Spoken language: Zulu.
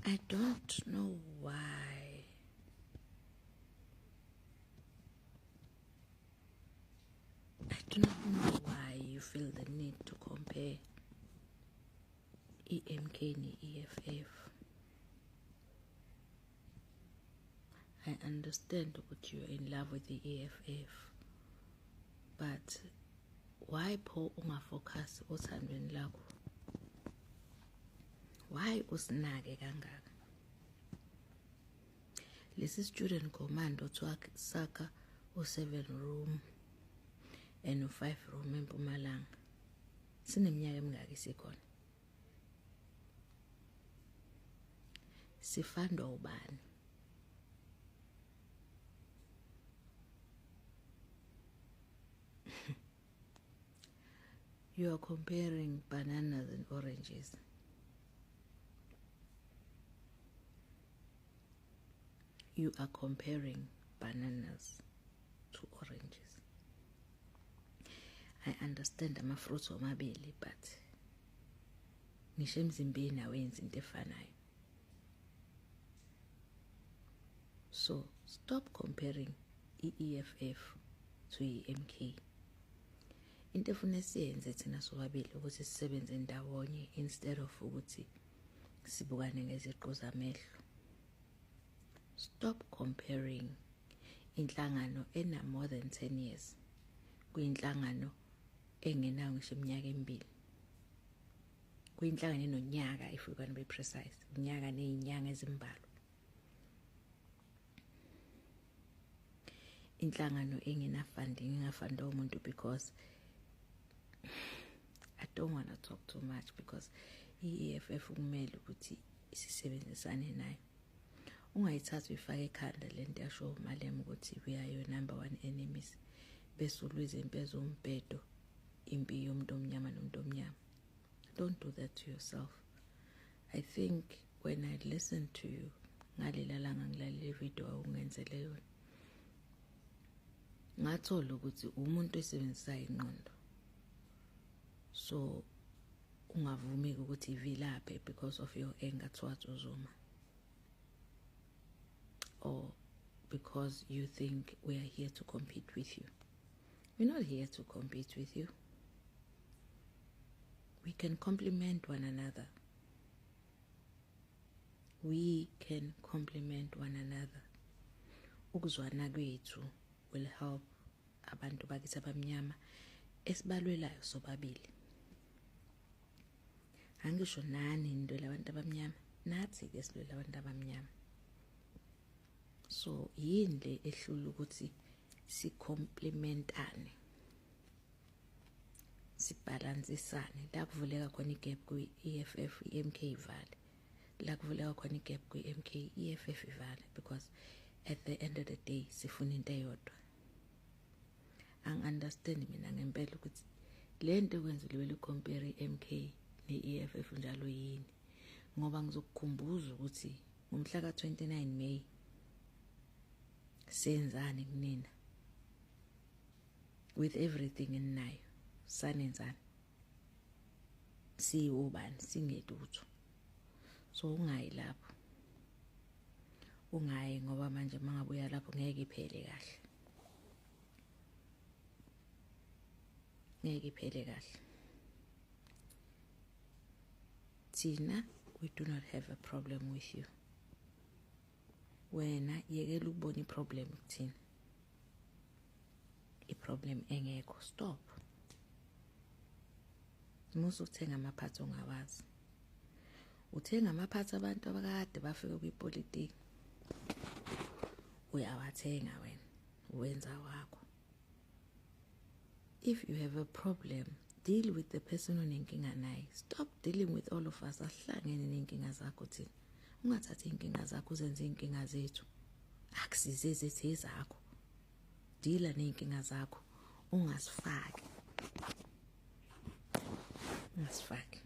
I don't know why. I do not know why you feel the need to compare i-MK ne-EFF. I understand ukuthi you're in love with the EFF, but why pho ungafocus othandweni lakho? Why usinake kangaka? Lesi student command othiwa sakha u-7 room and u-5 room eMpumalanga sineminyaka emingaki sikhona? Sifandwa ubani? You are comparing bananas and oranges. You are comparing bananas to oranges. I understand ama-fruits omabili, but ngisho emzimbeni awenzi into efanayo. So stop comparing i-EFF to i-MK. Into efuna siyenze thina sobabili ukuthi sisebenze ndawonye instead of ukuthi sibukane ngeziqu zamehlo. Stop comparing inhlangano ena more than 10 years kwinhlangano engenayo ngisho iminyaka emibili, kuyinhlangano enonyaka, if we gonna be precise, unyaka nezinyanga ezimbalwa, inhlangano engena funding, engafundwa umuntu, because I don't want to talk too much because i-EFF kumele ukuthi sisebenzisane nayo. Ungayithathi uyifake ekhanda lento yasho uMalema ukuthi we are your number one enemies, bese ulwa izimpi eziwumbhedo, impi yomuntu omnyama nomuntu omnyama. Don't do that to yourself. I think when I listen to you ngalela langa ngilalele ividiyo awungenzele yona, ngathola ukuthi umuntu esebenzisa ingqondo, so ungavumi ukuthi ivilaphe because of your anger towards uZuma or because you think we are here to compete with you. We're not here to compete with you. We can complement one another. We can complement one another. Ukuzwana kwethu will help abantu bakithi abamnyama esibalwelayo sobabili. Angisho nani nilwela abantu abamnyama, nathi ke silwela abantu abamnyama. So yini le ehlula ukuthi sicomplementane, sibhalansisane? La kuvuleka khona igap kwi-EFF, i-MK ivale. La kuvuleka khona igap kwi-MK, i-EFF ivale, because at the end of the day sifuna into eyodwa. Angi-understand mina ngempela ukuthi le nto ekwenza ulibele ucompare i-MK ne-EFF njalo yini, ngoba ngizokukhumbuza ukuthi ngomhla ka-29 May senzani kunina with everything eninayo, sanenzani, siwobani, singelutho. So ungayi lapho, ungayi, ngoba manje mangabuya lapho ngeke iphele kahle, ngeke iphele kahle. Thina we do not have a problem with you. Wena yekela ukubona iproblem kuthina, iproblem engekho. Stop, musa ukuthenga amaphathi ongawazi. Uthenga amaphathi abantu abakade bafike kwipolitiki, uyawathenga wena, wenza wakho. If you have a problem, deal with the person onenkinga naye. Stop dealing with all of us. Asihlangene ney'nkinga zakho thina. Ungathathi iy'nkinga zakho uzenze iy'nkinga zethu, akusize zethu, ezakho. Deala ney'nkinga zakho, ungasifaki, ungasifaki.